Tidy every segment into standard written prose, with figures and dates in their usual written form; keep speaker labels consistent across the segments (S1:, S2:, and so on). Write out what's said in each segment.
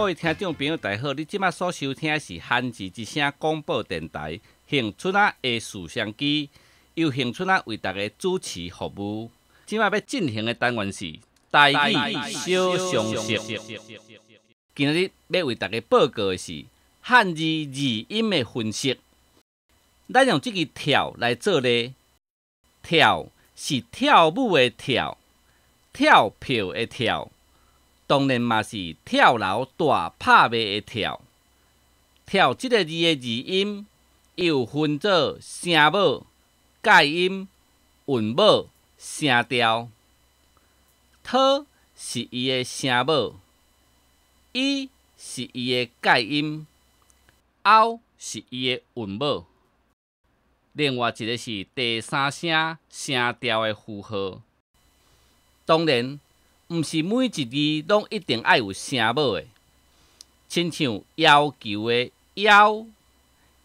S1: 各位聽眾朋友，大家好！你這馬所收聽的是韓字之聲廣播電臺恆春仔的視相機，由恆春仔為大家主持服務。這馬欲進行的單元是台語小常識。今仔日欲為大家報告的是漢字字音的分析。咱用這支跳來做例，跳是跳舞的跳，跳票的跳。當然嘛是跳樓大拍賣的跳。跳這个字的字音，伊有分做聲母、介音、韻母、聲調。ㄊ是伊的聲母，ㄧ是伊的介音，ㄠ是伊的韻母。另外一个是第三聲聲調的符號。當然，毋是每一字攏一定愛有聲母的，親像要求的要，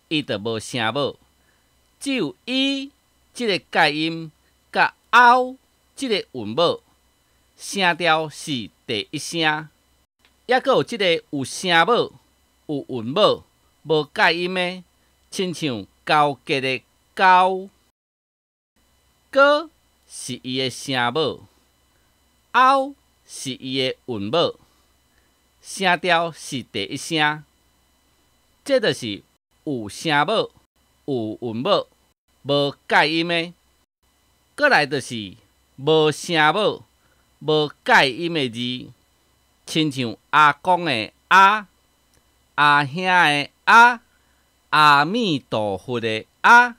S1: 伊就無聲母，只有 ㄧ 這个介音佮 ㄠ 這个韻母，聲調是第一聲。抑閣有這个有聲母、有韻母、無介音的，親像勾結的勾，ㄍ是伊的聲母，ㄠ是伊的韻母，聲調是第一聲，這就是有聲母、有韻母、無介音的。閣來就是無聲母、無介音的字，親像阿公的阿、阿兄的阿、阿彌陀佛的阿，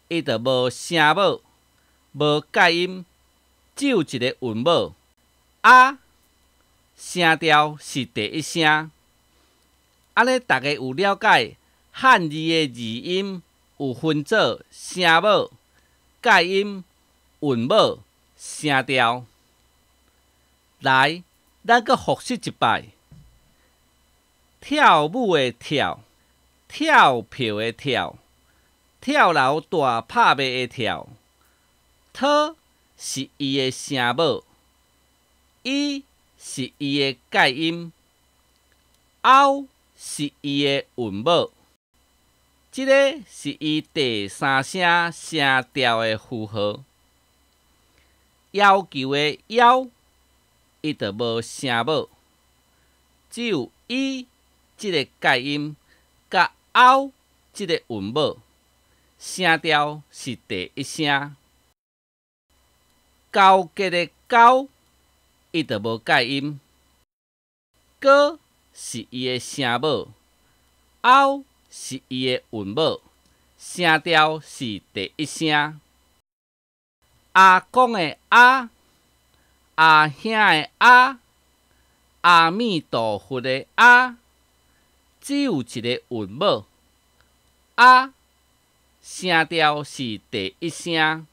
S1: 伊就無聲母、無介音，只有一个韻母。啊，聲調是第一聲。按呢，大家有了解漢字的字音有分做聲母、介音、韻母、聲調。來，咱閣複習一擺。跳舞的跳，跳票的跳，跳樓大拍賣的跳。ㄊ是伊的聲母，ㄧ是伊的介音，ㄠ是伊的韻母。這个是伊第三聲聲調的符號。要求的要，伊就無聲母，只有 ㄧ 這个介音佮 ㄠ 這个韻母，聲調是第一聲。勾結的勾，伊就無介音，ㄍ是伊的聲母，ㄠ是伊的韻母，聲調是第一聲。阿公的阿，阿兄的阿，阿彌陀佛的阿，只有一个韻母，阿，聲調是第一聲。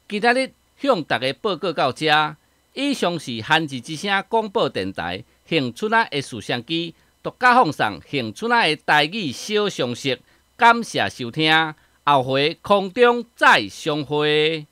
S1: 今仔日向大家報告到遮，以上是韓字之聲廣播電臺恆春仔的視相機獨家放送恆春仔的台語小常識，感謝收聽，後回空中再相會。